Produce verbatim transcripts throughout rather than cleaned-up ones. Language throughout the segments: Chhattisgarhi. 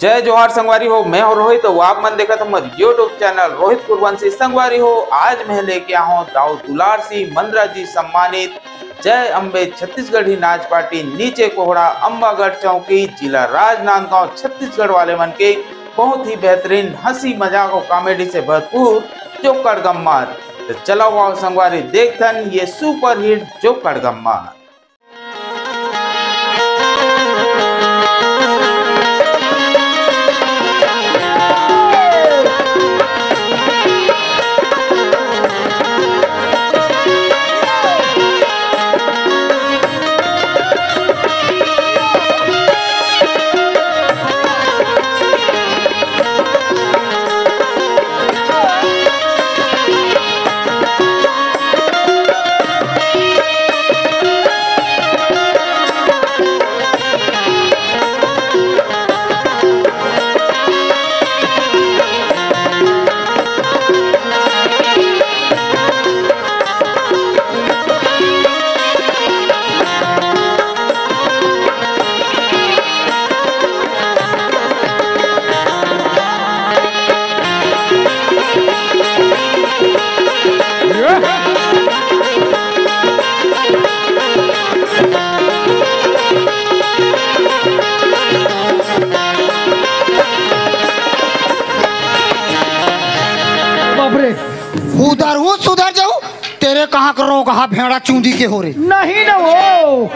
जय जोहार संगवारी हो, मैं हूं रोहित, अउ आप मन देखत हमर YouTube चैनल रोहित कुरवंशी। संगवारी हो, आज मैं लेके आए हूं दाऊ दुलार सिंह मंदरा जी सम्मानित जय अम्बे छत्तीसगढ़ी नाच पार्टी नीचे कोहड़ा अम्बागढ़ चौकी जिला राजनांदगांव छत्तीसगढ़ वाले मन के बहुत ही बेहतरीन हंसी मजाक और कॉमेडी से भरपूर जोकड़ गम्मत। तो चलो आओ संगवारी देखथन ये सुपरहिट जोकड़ गम्मत। बाप रे। उधर हूँ, सुधर जाऊ। तेरे कहाँ का रोग हा भेड़ा चूंदी के हो रे? नहीं ना वो।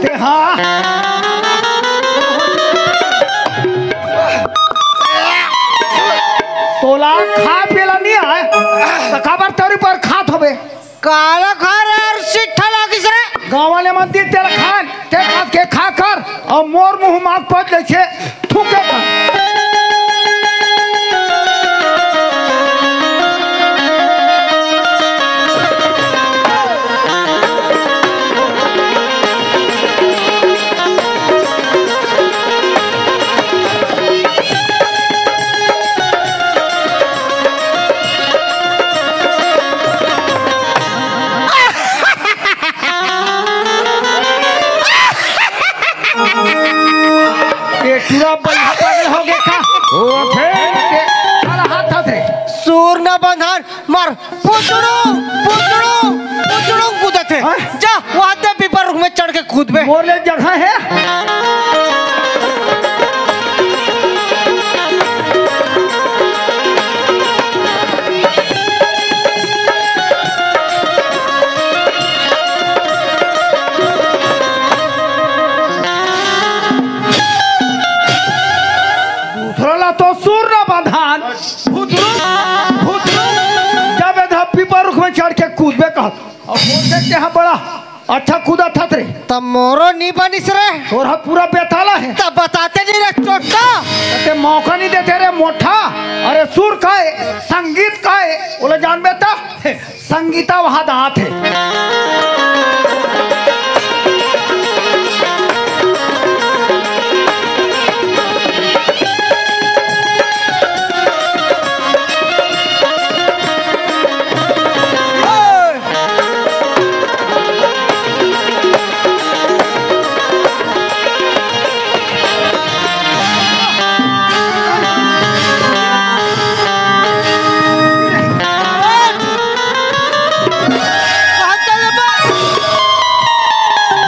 ते हाँ। तोला खाय पिए ला नइ आय, त काबर तरी पर खात होबे? काला खा रे यार, सिट्ठा लागिस रे। गाँव वाले मन दी तेला खान, ते काट के खा कर, अउ मोर मुँह माग पद लेके थूके कर। ये टूरा बइहा पागल हो गे का? होथे। ये साला हाथ हाथ रे। सूर न बंधान, मार, पुचड़ू, पुचड़ू, पुचड़ू कूदत हे। हाँ? जा, वहाँ दे पीपर रुख में चढ़ के कूदबे। मोर ले जगह हे। दूसरा ला तो सूर न बंधान, भुतरू, भुतरू, जब ए धप्पी पर रुख में चढ़ के कूदबे कहत। अब हो सकते हैं बड़ा अच्छा कूदा था रे। तब मोरो नी बनिस रे। तोर हा पूरा बेताला हे। तब बताते नहीं रे चोट्टा। ते मौका नहीं देते रे मोठा। अरे सुर का हे, संगीत का हे, ओला जान बेटा। संगीता वहां दांत हे।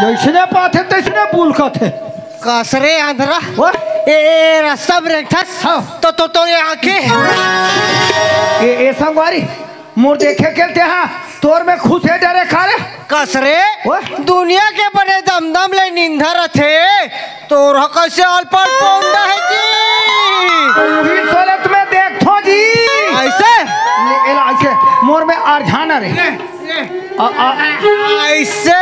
जैसने पाथे तैसने बुलकत हे। कस रे आंधरा। वो? ए, ए, रास्ता में रेंगथस? हाँ। तो, तो, तो ये आंखें? ए, ए, संगवारी, मोर देखे के तेहा, तोर में खुश हे डरे खा रे? कस रे? ओए। दुनिया के बने दमदम ले निंदा रथे, तोर ह कइसे अलपट पोंडा हे जी? उही सोलत में देखथो जी। ऐसे? ले, एला ऐसे, मोर में आरझाना रे। ले, ले। आ, आ। ऐसे।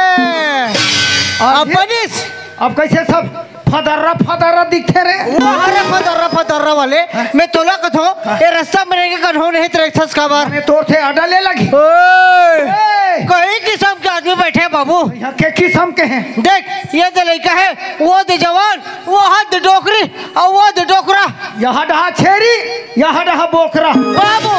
आ, अब ये बनिस? अब कइसे सब फदर्रा फदर्रा दिखथे रे? वाह रे फदर्रा फदर्रा वाले, हाँ? मैं तोला कथों, हाँ। ए रास्ता में रेंगे कन्हो नहीं त रेंगथस काबर? मैं तोर से आडा ले लगी। ओए, ए! कई किसम के आदमी बइठे हे बाबू। यहाँ के किसम के हे? देख, ये दे लइका हे, वो दे जवान, वो हाथ दे डोकरी, अउ वो दे डोकरा। यहाँ डहा छेरी, यहाँ डहा बोकरा। बाबू,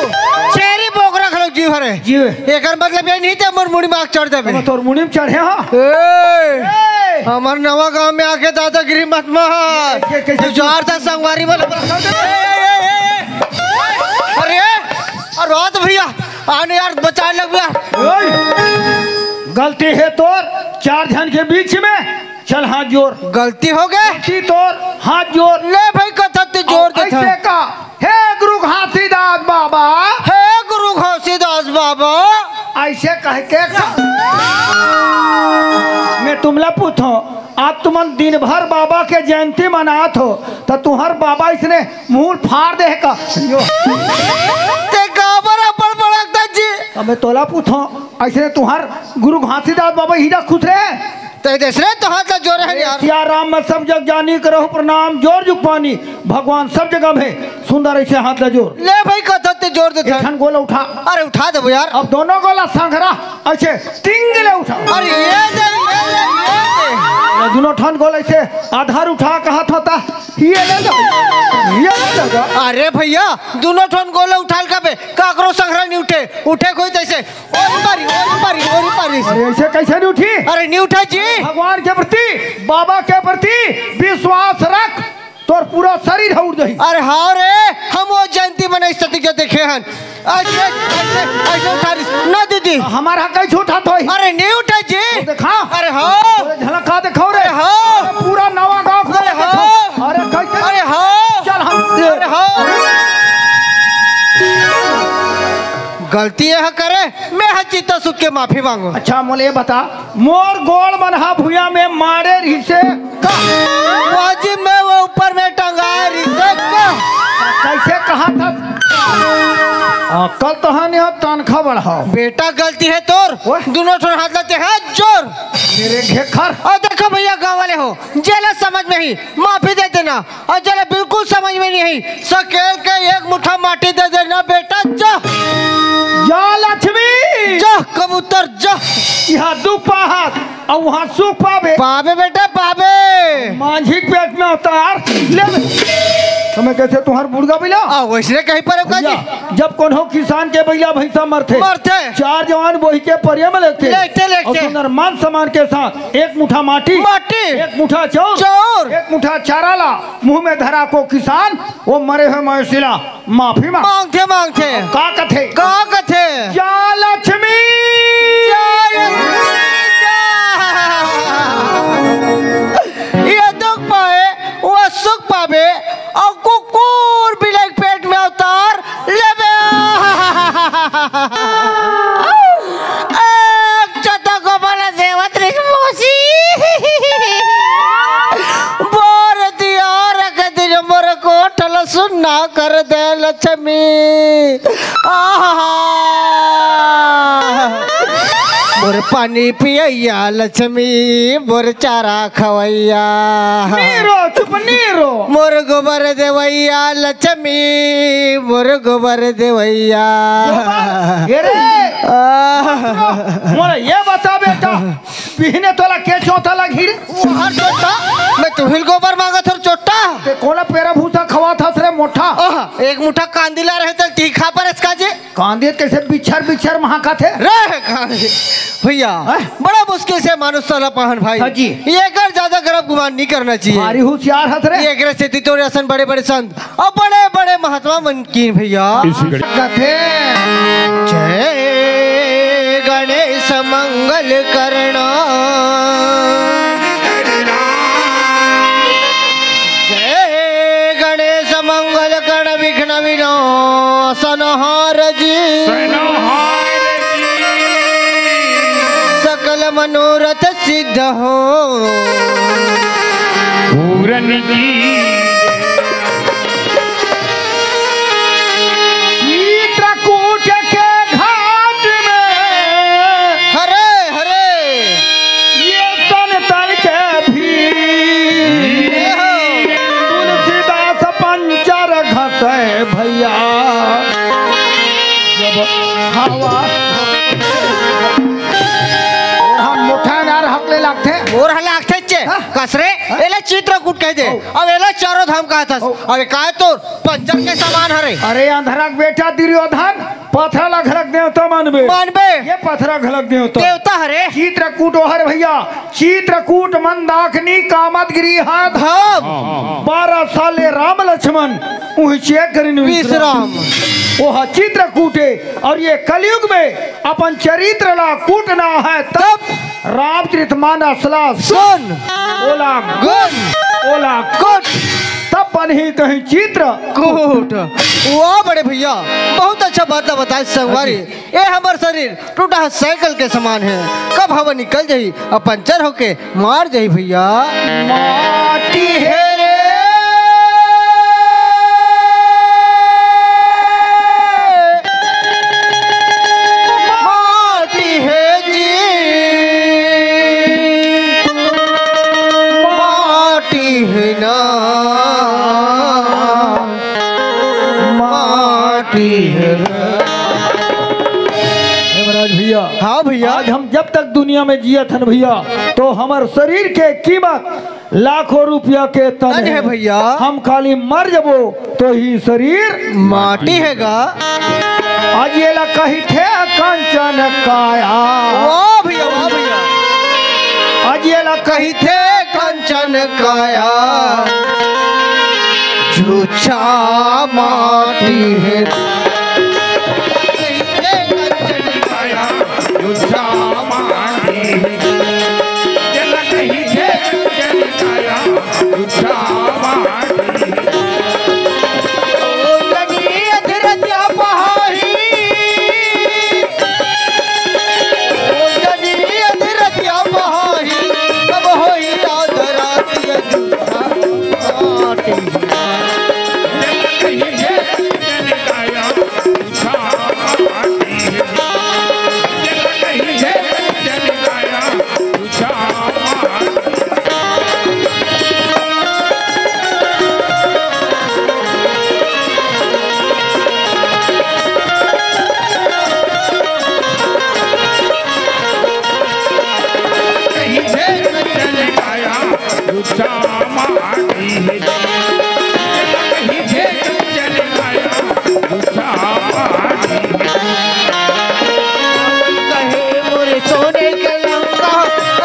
छेरी बोकरा घलो जीव हरे। जीव। एकर मतलब ये नहीं ते मोर मुड़ी में आग चढ़ देबे। हम तोर मुड़ी में चढ़े, हाँ? ए, ए! हमर नवा गांव में आके दादागिरी मत मार। ये कैसे तू जोर से संगवारी बोल। ए, ए, ए, ए, ए! अरे, अरे, रात भैया, आने यार, बचा लग यार। ओए! गलती हे तोर, चार झन के बीच में, चल हाथ जोर। गलती हो गे। गलती तोर, हाथ जोर। ले भाई, कथा ते जोर अउ दे था। ऐसे का, हे गुरु घासीदास बाबा। हे गुरु घासीदास बाबा। ऐसे कह के का? मैं तुमला पूछो, आज तुमन दिन भर बाबा के जयंती मनात हो, त तुहर बाबा इसने मुंह फाड़ दे का? यो। ते काबर अब्बड़ बड़कथस जी? अबे तोला पूछो, ऐसे तुहर गुरु घासीदास बाबा हीरा खुश रहे। ते देस रे तो हाथ ला जोरे हे यार। सिया राम में सब जग जानी, करहु प्रणाम जोर जुग पानी, भगवान सब जगह में सुंदर ऐसे हाथ ला जोर। ले भाई, कथा ते जोर दे एक ठन गोला उठा। अरे उठा देबो यार। अब दोनों गोला संघरा ऐसे टिंग ले उठा। अरे ये दे, ये दे, ये दे। ये दोनों ठन गोला ऐसे आधार उठा, कहा था, ये ले लो, ये ले लो। अरे भैया, दोनों ठन गोला उठा ल कबे, काकरो संघरा नहीं उठे, उठे कोई तैसे। ओरी पारी, ओरी पारी, ओरी पारी। अरे ऐसे कैसे नहीं उठी? अरे नहीं उठा जी। भगवान के प्रति, बाबा के प्रति विश्वास रख, तोर पूरा शरीर ह उठ जाही। अरे हाँ रे, हम वो जयंती मनाइस तेती के देखे हन। ऐसे, ऐसे, ऐसे उठा रही। ना दीदी। हमारा कहीं झूठा तो ही। अरे नहीं उठा जी। तो देखा। अरे हाँ। अरे झलका दिखाओ रे। अरे हाँ। अरे पूरा नवा गांव को अरे देखो। हाँ। अरे कैसे? अरे हाँ। चल हम अरे हाँ। गलती ये ह करे, मैं ह चित्ता सुत के माफी मांगो। अच्छा, मोले ये बता, मोर गोड़ मन हा भुइयां में मारे रिहिसे का? वाजिब में वो ऊपर में टंगाए रिहिसे का? कैसे कहा था? अकल तो है नहीं, तनखा बढ़ाओ। बेटा, गलती है तोर। ओए। दोनों ठोर हाथ लाते हैं जोर। मेरे घेखर। और देखो भैया, गाँव वाले हो, जेला समझ में ही माफी दे देना। अउ जेला बिल्कुल समझ में नहीं आई, सकेल के एक मुठा माटी दे देना बेटा, जा। जा लक्ष्मी। जा कबूतर, जा। यहाँ दू पाहत, अउ वहाँ सुख पाबे। पाबे बेटा, पाबे। मांझी के पेट में अवतार ले बे। तुम्हें कैसे तुम्हार बुढ़गा बिला? आ, वैसने कहीं पर का जी? भैया, जब कोनो किसान के बइला भैंसा मरथे, मरथे। चार जवान बोही के परिया में लेथे। लेथे, लेथे। अउ सुंदर मान सम्मान के साथ एक मुठा माटी, माटी। एक मुठा चाउर, चाउर। एक मुठा चारा ला मुंह में धरा को किसान, वो मरे हुए मवेशी ला माफी मांग। मांगथे, मांगथे। का कथे? का कथे? जा लक्ष्मी। जा लक्ष्मी, जा। ये दुख पाए, वो सुख पावे, अउ कुकुर बिलाई के पेट में अवतार लेबे। एक चोटा गोबर देवत रही मौसी। बोर दिया रख दिन मोर कोठल सुन्ना कर दे लक्ष्मी। आहा। मोर पानी पियैया लक्ष्मी, मोर चारा खवैया। नीरो, चुप, नीरो। मोर गोबर देवैया लक्ष्मी, मोर गोबर देवैया। गोबर? ये रे। आह। मोला ये बता बेटा, बिहने तोला के चोटा लगही रे? ओहर चोटा? मैं तुहिल गोबर मांगत हर चोटा। ते कोला पेरा भूसा खवात हस रे मोटा? ओह, एक मुठा कांदी ला रहे त तीखा पर इसका जे। कांदी कैसे बिछर बिछर महाकत हे? रे कांदी। भैया, हैं? बड़ा मुश्किल से मानुष साला पाहन भाई। हाँ जी। ये कर ज्यादा गलत गुमान नहीं करना चाहिए। भारी होशियार हस रे। ये कर से तितोर असन बड़े बड़े संत अउ बड़े-बड़े महात्मा मन कीन भैया। इसी घड़ी। कथे। जय गणेश मंगल करना। जय मंगल कण विघ्न विनाशनहार जी। सकल मनोरथ सिद्ध हो। पूरन की। चित्रकूट के घाट में हरे हरे। ये तन तन के भीड़। तुलसीदास पंचर घसे भैया। जब हवा। और हम मोठा नार हकले लागथे। और हला आखथे चे। हाँ। कसरे, हाँ। एला चित्रकूट कह दे। ओ। अब एला चारों धाम कहत हस। ओ। अरे काय तो पंचर के समान हरे। अरे अंधरा के बेटा दुर्योधन, पथरा ला घलक देवता मानबे। मानबे। ये पथरा घलक देवता। देवता हरे। चित्रकूट ओहर भैया, चित्रकूट मंदाकिनी कामदगिरी हाथ। हाँ। बारह साल ले राम लक्ष्मण उही चेक करिन विश्राम। विश्राम। ओह चित्रकूटे और ये कलयुग में अपन चरित्र ला कूटना है तब। रामचरित मानस ला सुन। ओला गुन। ओला कुट। तब बनही कहीं चित्र। कूट। वाह बड़े भैया, बहुत अच्छा बात बताए संगवारी। ए हमर शरीर टूटा साइकिल के समान है, कब हवा निकल जाही, अब पंचर होके मार जाही भैया। माटी हे रे। माटी हे जी, माटी हे ना, माटी हे ना। हेमराज भैया, हाँ भैया। आज हम जब तक दुनिया में जियत हन भैया, तो हमर शरीर के कीमत लाखों रुपया के तन तन हे हे। भैया। हम खाली मर जबो तो ही शरीर माटी हे गा। आज ये ला कहिथे कंचन काया। वाह भैया, वाह भैया। आज ये ला कहिथे कंचन काया। झूठा माटी हे। कहिथे कंचन काया। झूठा माटी हे। जला कहिथे कंचन काया। झूठा माटी हे। ओ जनी अधरतिया पहाही। ओ जनी अधरतिया पहाही। कब होई आधरातिया झूठा माटी हे। कहे मोरे सोने के लंका,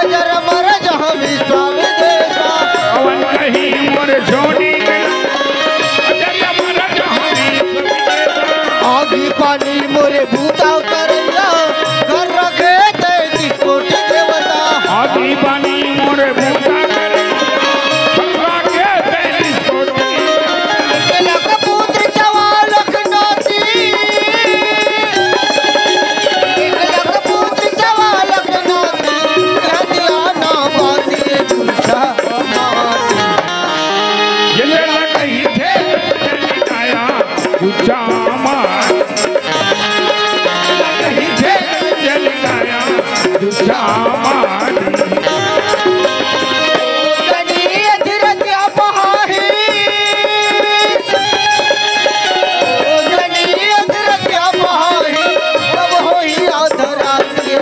अजर मर जहाँ विश्वामित्रेशा। पवन कही मोरे सोने के लंका, अजर मर जहाँ विश्वामित्रेशा। आगी पानी मोरे भूता करैया, घर रखे तैंतीस कोटि देवता। आगी पानी मोरे भूता करैया, घर रखे तैंतीस कोटि देवता। एक लाख पुत्र सवा लाख नाती। एक लाख पुत्र सवा लाख नाती। हत्या ना बाती झूठा माटी। ये जला कही थे जनिकाया झूठा माटी। जला कही थे जनिकाया झूठा माटी। जनी अधरतिया पहाही। ओ जनी अधरतिया पहाही, कब होई आधरातिया।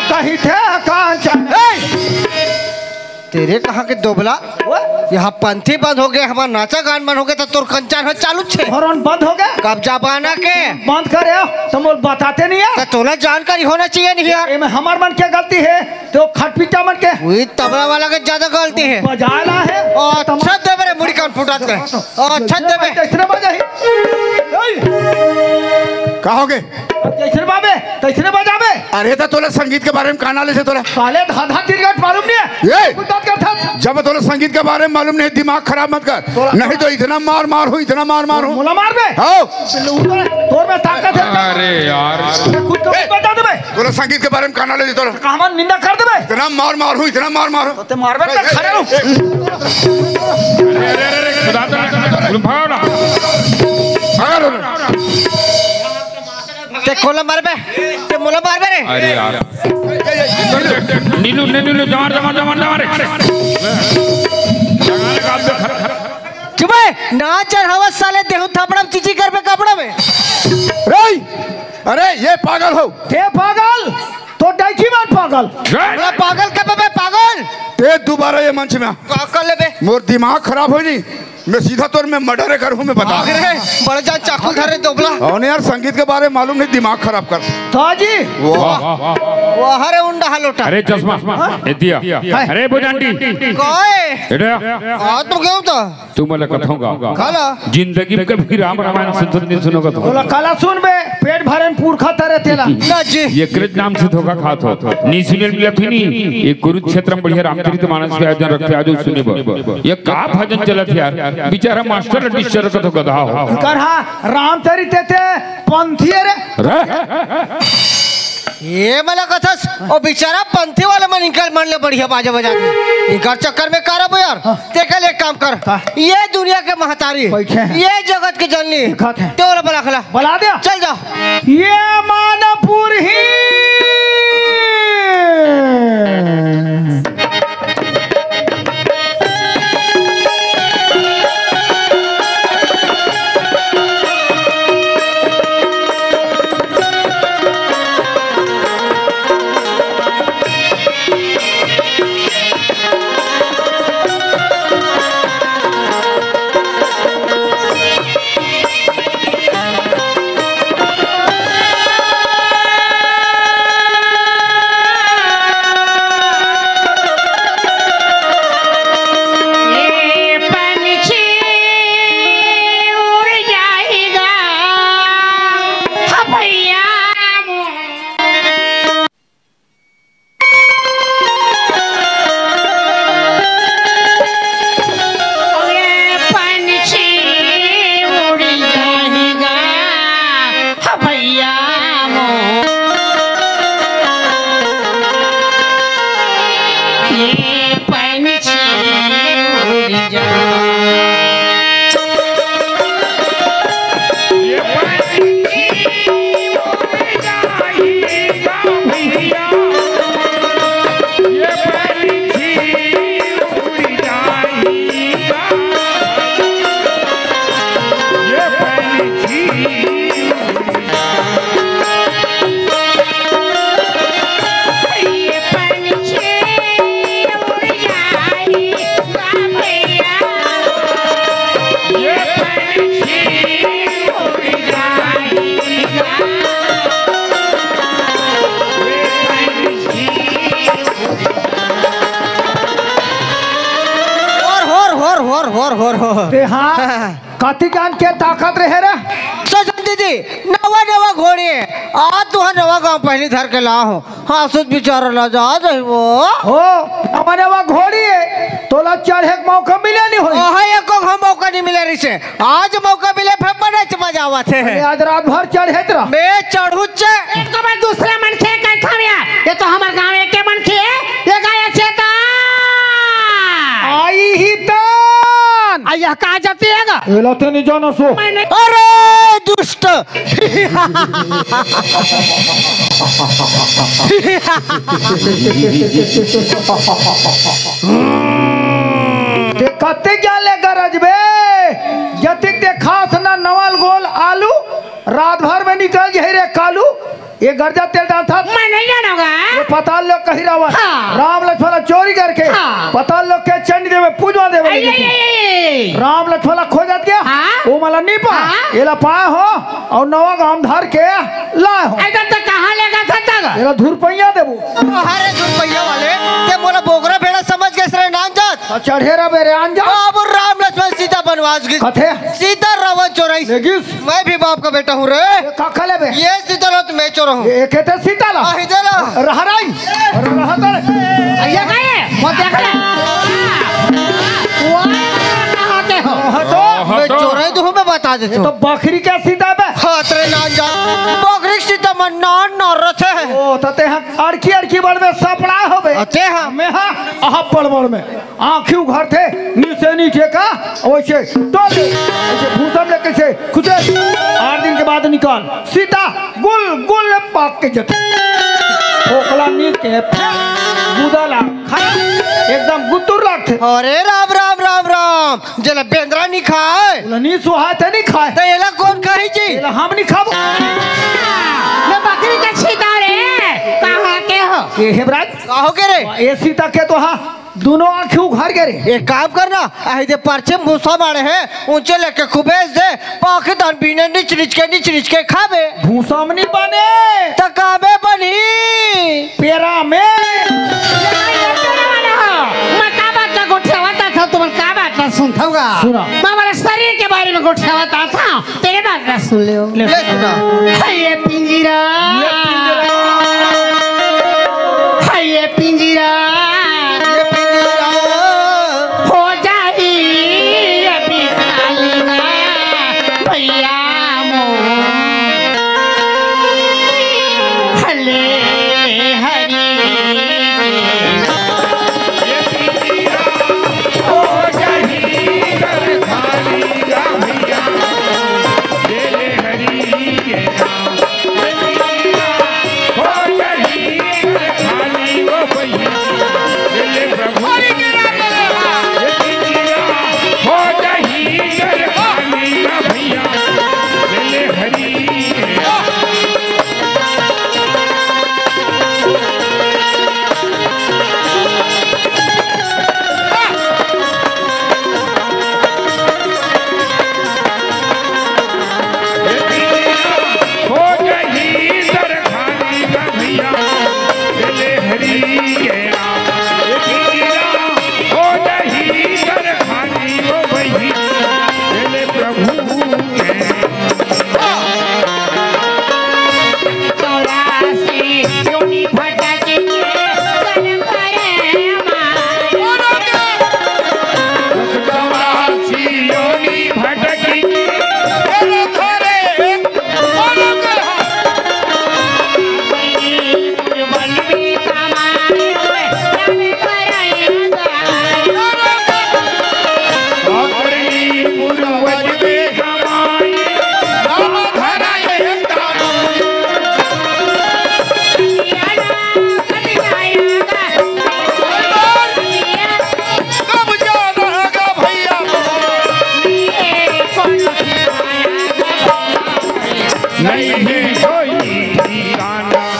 कही थे कांचन। ए! तेरे कहाँ के दोबला? ओए? यहाँ पंथी बंद हो गए, हमार नाचा गान बंद हो गए, तो तोर कंचन ह चालू छे। हॉर्न बंद हो गए? कब जमाना के? बंद करे, तो मोल बताते नहीं है। तो तोला जानकारी होना चाहिए नहीं यार। एमे हमार मन के गलती है, तो खटपिटा मन के। वही तबला वाला के ज्यादा गलती है। बजाला है। अच्छा देबे रे, मुड़ी कान फुटात के। अच्छा देबे। इसने बजा ही। कहोगे? कैसे बजाबे? कैसे बजाबे? अरे, त तोला संगीत के बारे में का knowledge हे तोला? साले, धाधा तिरगट मालूम नहीं है। ए! कुछ बात करता। जब तोला संगीत के बारे में मालूम नहीं, दिमाग खराब मत कर। तोला नहीं तो इतना मार मार हूँ, इतना मार मार हूँ। मोला मारबे? हाँ। तोर में ताकत है। अरे यार। कुछ तो ए! बता देबे। तोला संगीत के बारे में का knowledge हे तोला? का हमन निंदा कर देबे? इतना मार मार हूँ, इतना मार मार हूँ। तो ते मारबे ए, त ए, खड़े ए, रहूं। ए, ए। अरे, अरे, अरे, अरे, खुदा तो, भागो ना। भागो ना। ते कोला मारबे? ते मोला मारबे रे? अरे यार। नीलू, नीलू, नीलू, जमार, जमार, जमार, जमार रे। चुप है, ना चढ़ावा साले, देहू थापड़ा में चीची करबे कपड़ा में। रे, अरे ये पागल हो। ते पागल? तो डाइकी मान पागल। अरे पागल कबे बे पागल? ते दोबारा ये मंच में आ। का कर लेबे? मोर दिमाग खराब हो नहीं। मैं सीधा तौर में murder करहूँ, मैं बता। अरे, बड़े जान चाकू धरे दोबला। और यार, संगीत के बारे में मालूम नहीं, दिमाग खराब कर। ताजी। वाह। वाह, अरे उंडा हलोटा। अरे चश्मा, हाँ? ए दिया। हाँ। अरे भुजांडी। काय? एडे। आ, तू क्यों था? तू मला कथों का। काला? जिंदगी में कभी राम रामायण सुनत नहीं सुनोगा तो। बोला, काला सुन बे, पेट भरन पुरखा तरे तेला। ना जी। ये कृत नाम से धोखा खात हो। नी सुने मिला थी नी, ये कुरुक्षेत्र में बढ़िया रामचरित मानस के आयोजन रखते, आज सुने बर। ये का भजन चलत यार? बेचारा मास्टर disturb कर तो गधा हो। कर हाँ, रामचरित ते पंथी रे। रे। ये मला कथस, ओ बेचारा पंथी वाला मन इनकर मन ले बढ़िया बाजा बजा दे। इनकर चक्कर में कारब यार। हाँ। ते कल एक काम कर। का? ये दुनिया के महतारी, बैठे हैं। ये जगत के जननी, दिखाते हैं। ते वाला बला खला। बला दिया। चल जा। ये मानपुर ही। होर, होर, होर, होर, होर, होर, होर। ते हाँ, कति जान के ताकत रहे रे? सजन दीदी, नवा नवा घोड़ी, आज तुहर नवा गांव पहली धर के ला हो। हाँ, सुध बिचारा ला जा जाई वो। हो, नवा नवा घोड़ी है, तोला चढ़े के मौका मिले नहीं होई। ओहा, एको घा मौका नहीं मिले रिसे। आज मौका मिले, फेर बड़े मजा आवत हे। अरे, आज रात भर चढ़े तेरा। मैं चढ़ू चे। एक तो मैं दूसरे मनखे का खामिया, ये तो हमर गांव के मनखे, ये गाय चेता। आई ही तान। आ, यह का जाती है गा? एला ते नहीं जाना सो। मैं नहीं। अरे, दुष्ट। ते कत्ते जाले गरज बे? जतिक ते खास ना नवल गोल आलू, रात भर में निकल जाही रे कालू। ये गरजा तेल डालता। मैं नहीं जानूंगा। ये पताल लोग कही रावत। हाँ। राम लक्ष्मण ला चोरी करके हाँ। पताल लोग के चंडी देवे, पूजवा देवे अरे, लगी थी। अरे, अरे, अरे। राम लक्ष्मण ला खोजत गया। हाँ। वो मला नहीं पा। हाँ। एला पाए हो और नवा गांव धर के लाए हो। ऐसा तो कहाँ लेगा था तब? एला धुरपैया देबू। अरे धुरपैया वाले, ते मोला बोगरा भेड़ा समझ के सरे नान जात। और चढ़े रह बेरे आन जा। अब राम लक्ष्मण सीता बनवा पास गई। कथे? सीता रावण चोराई। लेकिस? मैं भी बाप का बेटा हूँ रे। ये का खा लेबे? ये सीता ला तो मैं चोरा हूँ। ये कहते सीता ला? आही दे ला। रहा रही। रहा दे। ये का है? वो देख ले। वो कहाँ के हो? हाँ तो। मैं चोराई तो हूँ, मैं बता देता हूँ। तो बकरी का सीता बे? हाँ, तेरे नाम जा। बकरी सीता मन नान न रथे। ओ, तो ते हाँ अड़की अड़की बड़ में सपड़ा होबे। अते हाँ। मैं हाँ, आहा पड़बड़ में। आँखी उघरथे, नीचे नीचे का, वैसे टोल दे, वैसे भूसा में लेके से खुदे, आठ दिन के बाद निकाल, सीता गुल गुल पाक के जते। फोकला नीच के, गुदा ला, खा, एकदम गुतुर लागथे। अरे राम, राम, राम, राम, जेला बेंदरा नहीं खाए। बोला, "नहीं सुहाते नहीं खाए।" तो एला कौन खाही जी? एला हम नहीं खाबो। मैं बकरी का छीता रे, कहाँ के हो? ये हेमराज। कहो के रे? ये सीता के तो हाँ। दोनों आँखी उघर गे रे। एक काम करना, आही दे परछे भूसा माड़े हे, उंचे लेके खुबेस दे, पाके धान बीने निच निच के, निच निच के खाबे। भूसा में नहीं बने। त काबे बनी? पेरा में। मैं का बात ला गोठियावत था, तुमन का बात ला सुनथव गा? सुना। मैं हमारे शरीर के बारे में गोठियावत था। तेरे बात ना सुन ले। ले सुना। हाय ये पिंजरा। ये पिंजरा। हाय ये पिंजरा। ये पिंजरा। हो जाही अभी खाली ना भैया मो। हले हरी।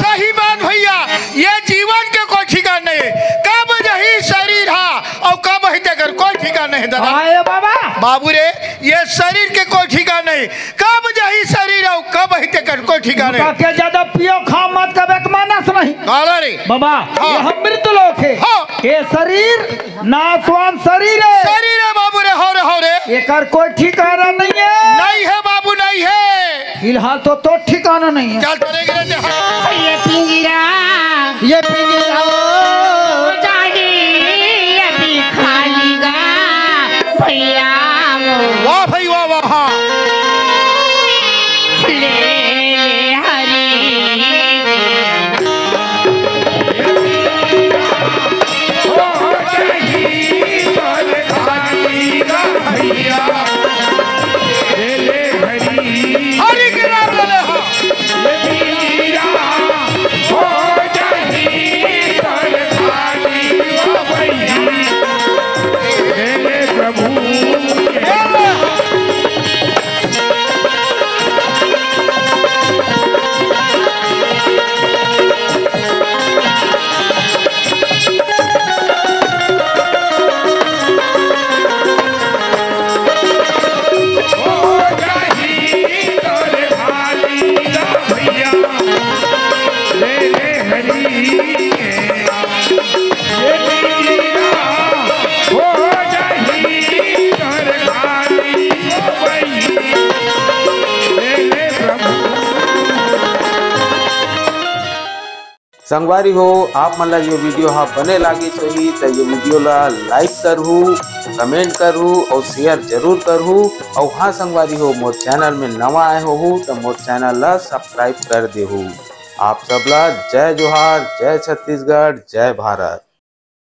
सही बात भैया, ये जीवन के कोई ठिकाना नहीं, कब जही शरीर हा और कब ही तेकर कोई ठिकाना नहीं दादा। आए बाबा। बाबू रे, ये शरीर के कोई ठिकाना नहीं, कब जही शरीर और कब ही तेकर कोई ठिकाना नहीं। के ज्यादा पियो खा मत, कबे के मानस नहीं। काला रे। बाबा, हाँ। ये हम मृत लोक है। हाँ। ये शरीर नाशवान शरीर है। शरीर है बाबू रे, हो रे, हो रे। एकर कोई ठिकाना नहीं है। नहीं है बाबू, नहीं है। फिलहाल तो, तो ठिकाना नहीं है। चल, चले गिरे जहाँ। ये पिंजरा, ये पिंजरा। हो जाही अभी खाली गा, भैया वो। वाह भाई वाह, वाह, हाँ। ले, ले हरी। हरि के नाम ले ले, हाँ। संगवारी हो, आप मन ला ये video हा बने लागिस होही त ये video ला like करहू, comment करहू और share जरूर करहू। और हाँ संगवारी हो, मोर channel में नवा आए होहू त मोर channel ला subscribe कर देहू। आप सब ला जय जोहार, जय छत्तीसगढ़, जय भारत।